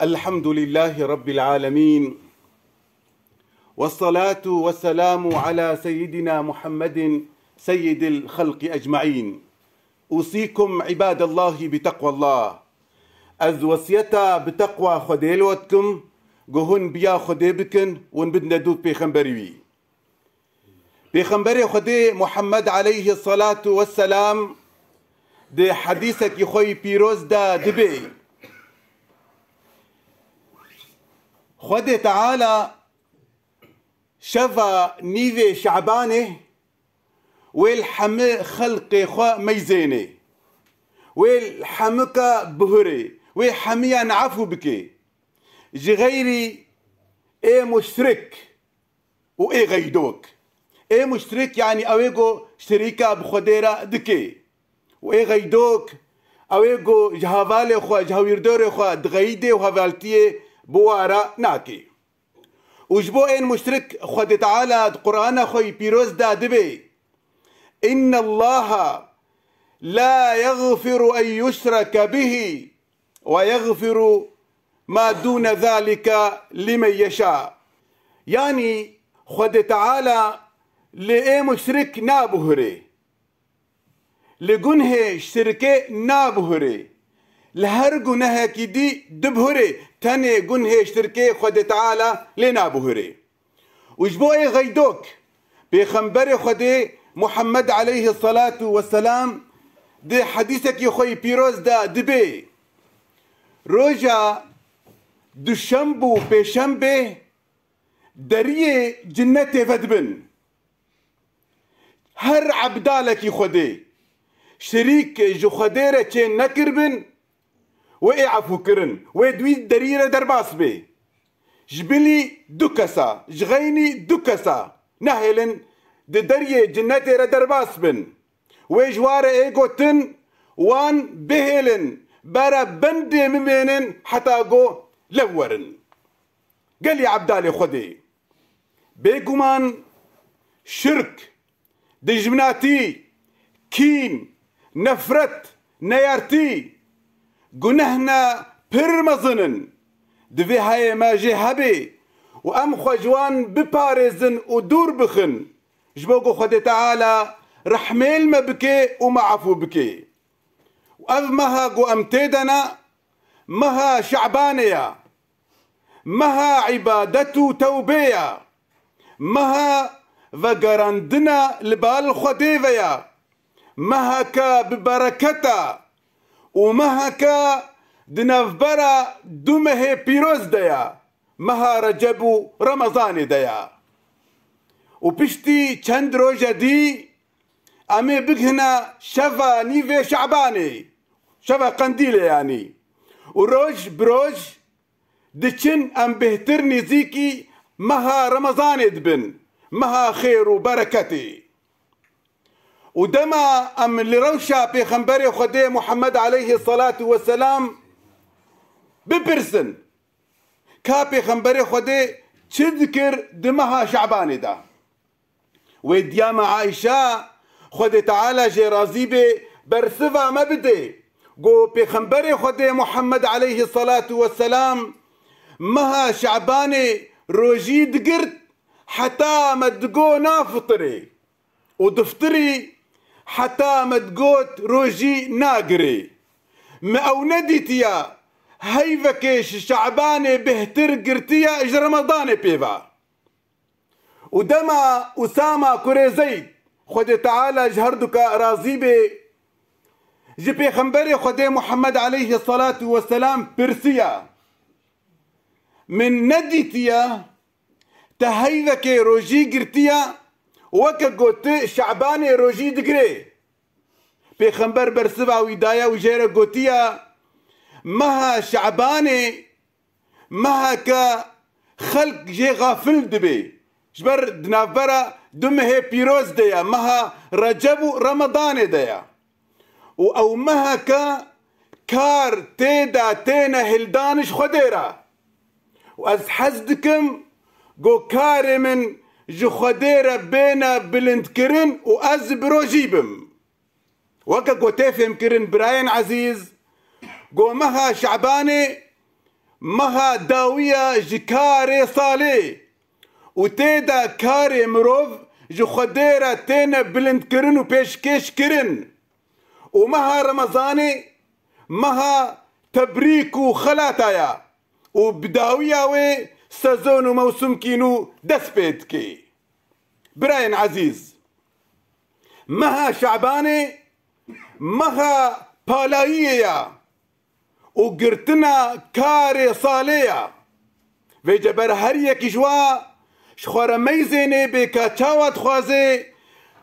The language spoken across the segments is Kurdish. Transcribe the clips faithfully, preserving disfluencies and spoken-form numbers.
الحمد لله رب العالمين، والصلاة والسلام على سيدنا محمد سيد الخلق أجمعين. أوصيكم عباد الله بتقوى الله. Ez wesiyeta bi teqwa Xwedê li we dikim, ku hûn biya Xwedê bikin û hûn bidine dûv pêxemberî wî. Pêxemberê Xwedê Muhammed aleyhî selatu vesselam di hedîsekî xwe yî pîroz de dibê, Xwedê Teala şeva nîvê Şebanê wê li hemî xelqê xwe meyzênê, wê li hemika bihurê, wê hemiyan efû bikê. Ji xeyrî ê muşrik û ê xeydok. Ê muşrik, yanî ew ê ku şirîka bi Xwedê re dike. Û ê xeydok, ew ê ku ji hevalê xwe, ji hewîrdorê xwe dixeyidê û hevaltiyê bi wa re nake. Û ji bo ên muşrik Xwedê Teala di Qur'ana xwe yî pîroz de dibê, "Inna Allaha la yaghfiru en yushraka bihi ve yaghfiru ma dûne zalika limen yeşâ." Yanî Xwedê Teala li ê muşrik nabihurê. Li gunhê şirkê nabihurê. Li her gunehekî dî dibihurê. Tenê gunhê şirkê Xwedê Teala lê nabihurê. Û ji bo ê xeydok, Pêxemberê Xwedê Muhammed aleyhî selatu vesselam di hedîsekî xwe yî pîroz de dibê, roja duşemb û pêşembê deriyê cinnetê vedibin. Her ebdalekî Xwedê, şirîk ji Xwedê re çê nekiribin, wê ê efûkirin, wê di wî derî re derbas bê. Ji bilî du kesa, ji xeynî du kesa nehêlin di deriyê cinnetê re derbas bin. Wê ji wa re ê gotin, wan bihêlin, bere bendê min mênin heta go lev werin. Gelî ebdalê Xwedê. Bêguman şirk, dijminatî, kîn, nefret, neyartî, gunehne pir mezin in. Divê heyê me jê hebê û em xwe ji wan biparêzin û dûr bixin, ji bo ku Xwedê Teala rehmê li me bike û me efû bike. Û ev meha ku em tê de ne, meha Şebanê ye. Meha îbadet û tewbê ye. Meha vegerandina li bal Xwedê ve ye. Meheke bi bereket e û meheke di navbera du mehê pîroz de ye, meha Receb û Remezanê de ye. Û piştî çend roje dî em ê bigihine şeva nîvê Şebanê, şeva Qendîlê yanî. Û roj bi roj diçin em bêhtir nêzîkî meha Remezanê dibin, meha xêr û bereketê. Û dema em li rewşa Pêxemberê Xwedê Muhammed aleyhî selatu vesselam bipirsin, ka Pêxemberê Xwedê çi dikir di meha Şebanê de? Wê diya me Aîşa, Xwedê Teala jê razî bê, bersiva me bidê. Got, Pêxemberê Xwedê Muhammed aleyhî selatu vesselam meha Şebanê rojî digirt, heta me digo nafitirê. Û diftirî, heta me digot rojî nagirê. Me ew nedîtiye, heyvekê ji Şebanê bêhtir girtiye ji Remedanê pê ve. Û dema Usama kurê Zeyd, Xwedê Teala ji herduka razî bê, ji Pêxemberê Xwedê Muhammed aleyhî selatu vesselam pirsiya, Min nedîtiye te heyvekê rojî girtiye, weke got tu Şebanê rojî digirê? Pêxember bersiva wî daye û jê re gotiye, Meha Şebanê meheke xelk jê xafil dibê. Ji ber di navbera du mehê pîroz de ye, meha Receb û Remedanê de ye. Û ew meheke kar tê de têne hildan ji Xwedê re. Û ez hez dikim ku karê min ji Xwedê re bêne bilindkirin û ez bi rojî bim. Weke ku tê fêmkirin birayên ezîz, ku meha Şebanê Meha dawiya ji karê salê û tê de karê mirov ji Xwedê re têne bilindkirin û pêşkêşkirin. Û meha Remezanê meha tebrîk û xelata ye û bi dawiya wê sezon û mewsimkî nû dest pê dike. Birayên ezîz, meha Şebanê meha palayiyê ye û girtina karê salê ye. Vêce ber her yekî ji wa ji xwe re meyzênê bê ka çawa dixwaze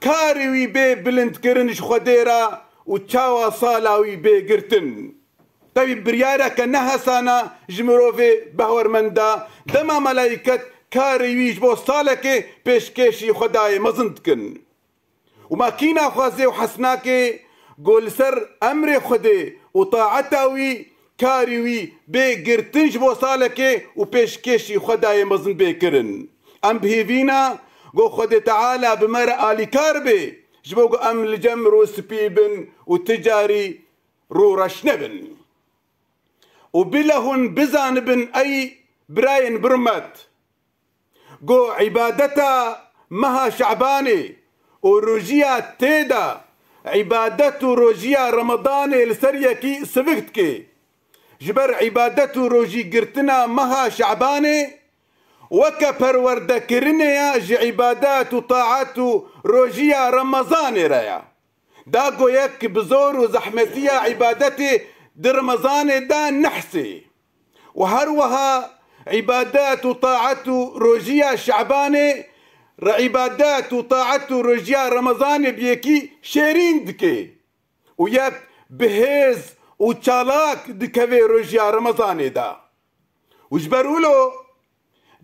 karê wî bê bilindkirin ji Xwedê re û çawa sala wî bê girtin. Tevî biryareke nehesan e ji mirovê behwermend e, dema melayket karê wî ji bo salekê pêşkêşî Xwedayê mezin dikin. Û ma kî naxwaze û hes nake, go li ser emrê Xwedê û taeta wî karî wî bê girtin ji bo salekê û pêşkêşî Xwedayê mezin bê kirin. Em bi hêvî ne, go Xwedê Teala bi me re alîkar bê, ji bo ku em li cem rûspî bin û ti carî rûreş nebin. Û bila hûn bizanibin ey birayên birmet, Go îbadeta meha Şebanê û rojiya tê de îbadet û rojiya Remadanê li ser yekî sivik dike. Ji ber îbadet û rojî girtina meha Şebanê weke perwerdekirinê ya ji îbadet û taet û rojiya Remezanê re ya. Da go yek bi zor û zehmetiya îbadetê di Remezanê de nehsê. Û her wiha îbadet û taet û rojiya Şebanê re îbadet û taet û rojiya Remezanê bi yekî şêrîn dike. Û yek bi hêz û çalak dikeve rojiya Remezanê de. Û ji ber wilo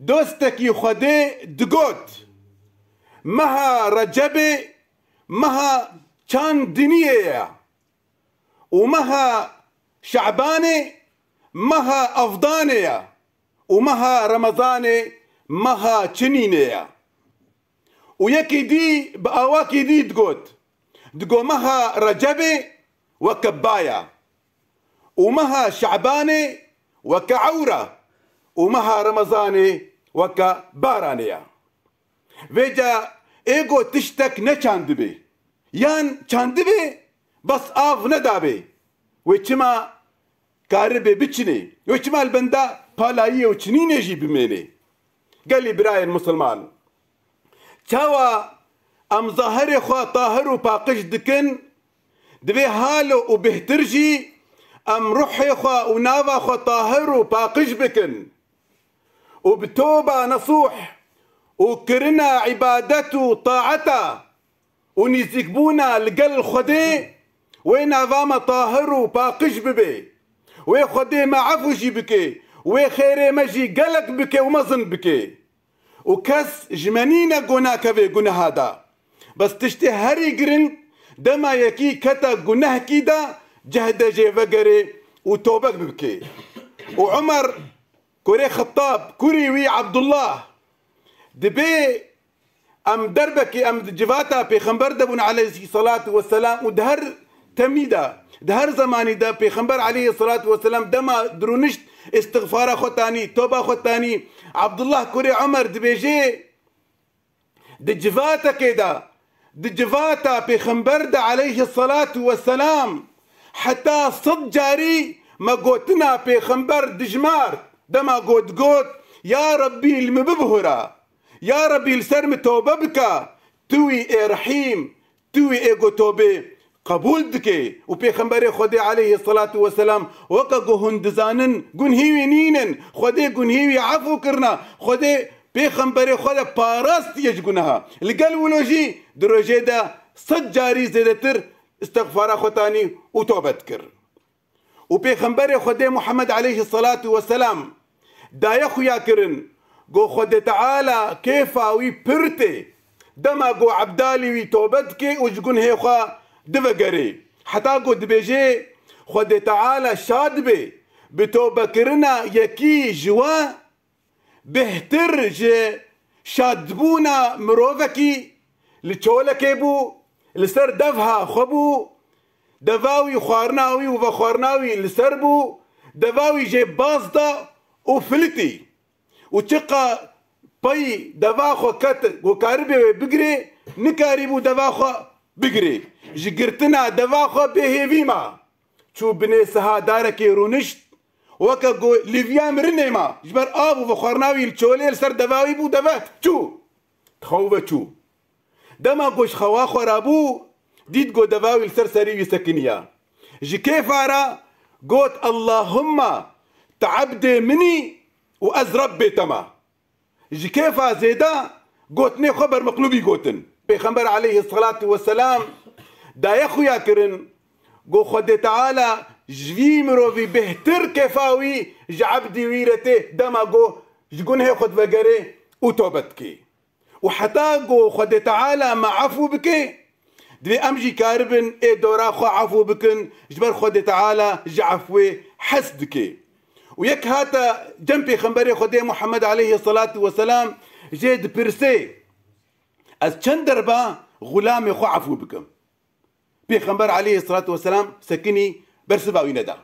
dostekî Xwedê digot, meha Recebê meha çandiniyê ye û meha Şebanê meha avdanê ye û meha Remezanê meha çinînê ye. Û yekî dî bi awakî dî digot, digo meha Recebê weke ba ye û meha Şebanê weke ewr e û meha Remezanê weke baranê ye. Vêca ê go tiştek neçandibe yan çandibe, bes av nedabe, wê çima karibe biçinê, wê çima li benda palayiyê û çinînê jî bimênê? Gelî birayên misilman, çawa em zahirê xwe tahir û paqij dikin, divê halo û bêhtir jî em ruhê xwe û nava xwe tahir û paqij bikin û bi toba nesûh û kirina îbadet û taeta û nîzîkbûna li gel Xwedê, wê nava me tahir û paqij bibe. Wê Xwedê me efû jî bike, wê xêrê me jî gelek bike û mezin bike. Û kes ji me nîne ku nakeve guneha de. Bes tiştê herî giring, dema yekî kete gunehkî de, cehde jê vegerê û tobe bike. Û Umer kurê Xettab, kurî wî Abdullah, dibê em derbekî, em di civata Pêxember de bûn aleyhisselatu vesselam û di her temî de, di her zemanî de Pêxember aleyhisselatu vesselam dema dirûnişt îstixfara xwe tanî, toba xwe tanî. Abdullah kurê Umer dibêje, di civatekê de, di civata Pêxember de aleyhisselatu vesselam heta sed carî me gotina Pêxember dijmart. Dema got, got, ya Rebbî li min bibihura, ya Rebbî li ser min tobe bike, tu wî ê rehîm, tu wî ê ku tobê qebûl dike. Û Pêxemberê Xwedê aleyhisselatu vesselam, weke ku hûn dizanin, gunhî wî nînin. Xwedê gunhî wî efû kirina. Xwedê Pêxemberê xwe de parastiye ji guneha. Li gel wilo jî di rojê de sed carî zêdetir îstixfara xwe tanî û tobe dikir. Û Pêxemberê Xwedê Muhammed aleyhisselatu vesselam daye xuya kirin, go Xwedê Teala kêfa wî pir tê, dema go Ebdalî wî tobe dike û ji gunhê xwe divegerê. Heta go dibêje, Xwedê Teala şad be bi tobekirina yekî ji we, bêhtir ji şadbûna mirovekî li çolekê bû, li ser devha xwe bû, deva wî, xwarina wî û vexwarina wî li ser bû, deva wî jê baz da û filitî û çiqa pey deva xwe ket ku karibê wê bigirê, nikarîbû deva xwe bigirê. Ji girtina deva xwe bêhêvî ma. Çû binê siha darekê rûnişt, weke ku lîviya mirinê ma. Ji ber av û vexwarina wî li çolê li ser deva wî bû, deve çû. Dixew ve çû. Dema ku ji xewa xwe rabû, dît ku deva wî li ser serî wî sekiniya. Ji kêfa re got, "Allahumma, te ebdê min î û ez Rebbê te me." Ji kêfa zêde gotinê xwe bermiqlûbî gotin. Pêxember aleyhisselatu vesselam daye xuya kirin, got, "Xwedê Teala ji vî mirovî bêhtir kêfa wî ji ebdî wî re tê dema ku ji gunhê xwe divegerê û tobe dikê." Û heta ku Xwedê Teala me efû bike, divê em jî karibin ê dora xwe efû bikin, ji ber Xwedê Teala ji efwê hez dike. Û yek hate cem Pêxemberê Xwedê Muhammed aleyhisselatu vesselam jê dipirse, "Ez çend derba xulamê xwe efû bikim?" Pêxember aleyhisselatu vesselam sekinî, bersiva wî neda.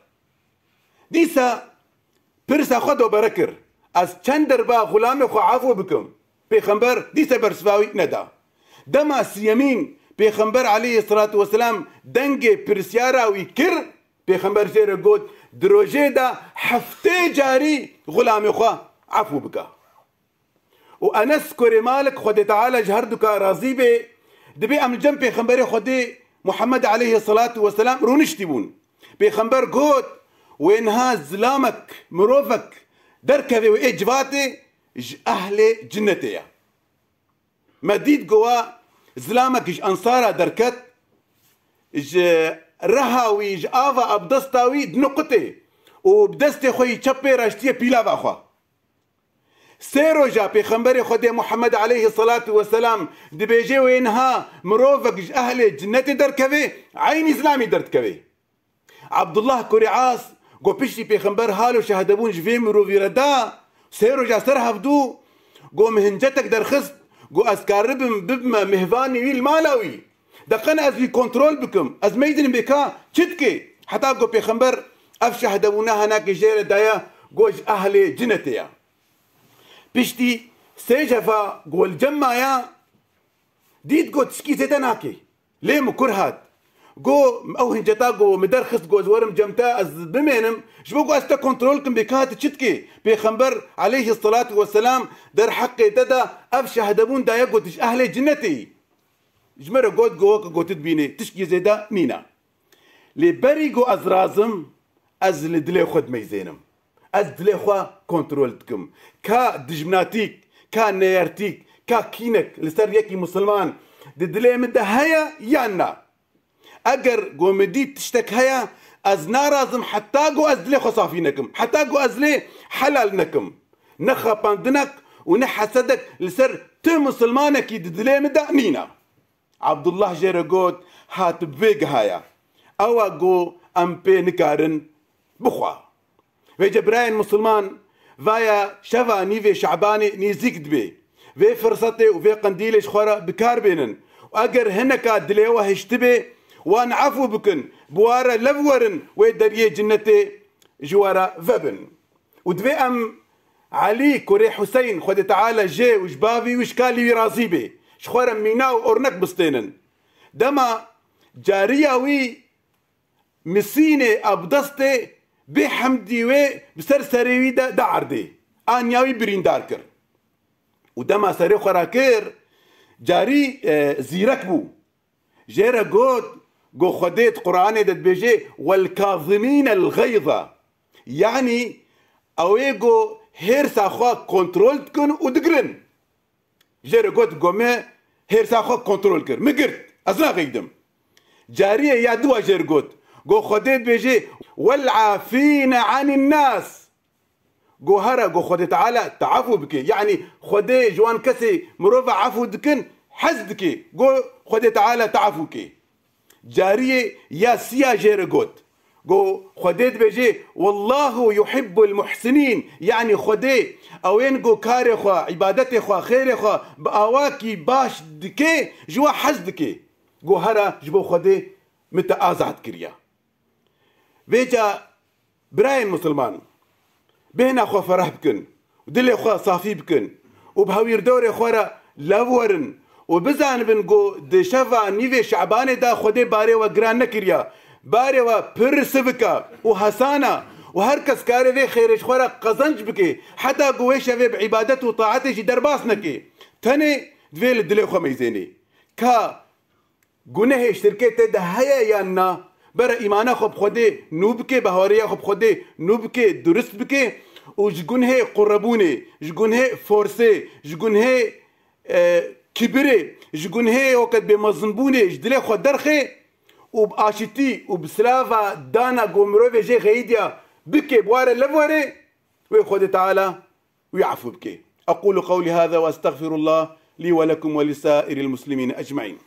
Dîsa pirsa xwe dobere kir, "Ez çend derba xulamê xwe efû bikim?" Pêxember dîsa bersiva wî neda. Dema siyemîn Pêxember aleyhisselatu vesselam dengê pirsyara wî kir, Pêxember jê re got, "Di rojê de heftê carî xulamê xwe efû bike." Û Enes kurê Malik, Xwedê Teala ji herduka razî be, dibê em li cem Pêxemberê Xwedê Muhammed aleyhisselatu vesselam rûniştî bûn. Pêxember got, "Wê niha zilamek, mirovek derkeve wê ê civatê, ji ehlê cinnetê ye." Me dît ku wa zilamek ji ensara derket, ji reha wî, ji ava abdesta wî diniqutê û bi destê xwe yî çepê raştiye pîlava xwe. Sê roja Pêxemberê Xwedê Muhammed aleyhisselatu vesselam dibêje, "Wê niha mirovek ji ehlê cinnetê derkeve, eynî zilamî derdikeve." Abdullah kurê As got, "Piştî Pêxember hal û şehdebûn ji vê mirovî re da, sê roja ser hevdû, got, min hincetek derxist, got, ez karibim bibime mêhvanê wî li mala wî. De qene ez wî kontrol bikim, ez meydinim bê ka çi dike?" Heta got, Pêxember ev şehdebûna henekê jê re daye, got, "Ji ehlê cinnetê ye." Piştî sê cefa ku li cem maya, dît ku tişkî zêde nake. Lê min kur hat. Got, "Ew hinceta ku min derxist ku ez werim cem te, ez bimênim, ji bo ku ez te kontrol kim, bê ka tu çi dikê?" Pêxember aleyhisselatu vesselam derheqê te de ev şehdebûn daye ku tu ji ehlê cinnetê yî. Ji min re got, got, "Weke ku tu dibînî, tişkî zêde nîne." Lê berî ku ez razim, ez li dilê xwe dimeyzênim. Ez dilê xwe kontrol dikim. Ka dijminatîk, ka neyertîk, ka kînek li ser yekî misilman di dilê min de heye yan na? Eger ku min dît tiştek heye, ez narazim heta ku ez dilê xwe safî nekim, heta ku ez lê helal nekim. Ne xapandinek û ne hesedek li ser tu misilmanekî di dilê min de nîne. Abdullah jê re got, "Ha tu bi vê giha ya. Ew e ku em pê nikarin bixwe." Vêce birayên misilman, vaya şeva nîvê Şebanê nêzîk dibe. Vê firsetê û vê qendîlê ji xwe re bi kar bênin. Û eger hineka dilê we hiştibe, wan efû bikin, bi wa re lev werin, wê deriyê cinnetê ji we re vebin. Û divê em Elî kurê Huseyn, Xwedê Teala jê û ji bavî wî ji kalî wî razî bê, ji xwe re mîna û ornek bistênin. Dema cariya wî misînê abdestê bê hemdî wê bi ser serê wî de da erdê. Aniya wî birîndar kir. Û dema serê xwe rakir, carî, e, zîrek bû. Jê re got, got, Xwedê di Quranê de dibêje, "Wel kazimîne l-geyza." Yanî, ew ê got, hêrsa xwe kontrol dikin û digirin. Jê re got, got, "Me hêrsa xwe kontrol kir. Min girt. Ez naxeydim." Cariyê ya diwa jê re got, got, Xwedê dibêje, "Wel afîne anîn nas." Go here, go Xwedê Teala te efû bike. Yanî Xwedê ji wan kesê mirova efû dikin, hez dike. Go Xwedê Teala te efû ke. Cariyê ya siya jê re got. Go Xwedê dibêje, "Wallahu yuhibbul muhsinîn." Yanî Xwedê ewên go karê xwe, îbadetê xwe, xêrê xwe bi awakî baş dike, ji we hez dike. Go here ji bo Xwedê min te azad kiriye. Vêca birayên misilman, Bêhna xwe fereh bikin û dilê xwe safî bikin û bi hewîrdorê xwe re lev werin û bizanibin ku di şeva nîvê Şebanê de Xwedê barê we giran nekiriya. Barê we pir sivik e û hesan e û her kes kare vê xêrê ji xwe re qezenc bike, heta ku wê şevê bi îbadet û taetê jî derbas neke. Tenê divê li dilê xwe meyzênê. Ka gunehê şirkê tê de heye yan na, bere îmana xwe bi Xwedê nû bike, baweriya xwe bi Xwedê nû bike, durist bike û ji gunhê qurebûnê, ji gunhê forsê, ji gunhê, e, kibirê, ji gunhê weket bêmezinbûnê ji dilê xwe derxê û bi aşitî û bi silava dana ku mirovê jê xeyidiya bike, bi ware lev were, wê Xwedê Teala wî efû bike. أقول قولي هذا وأستغفر الله لي ولكم ولسائر المسلمين أجمعين.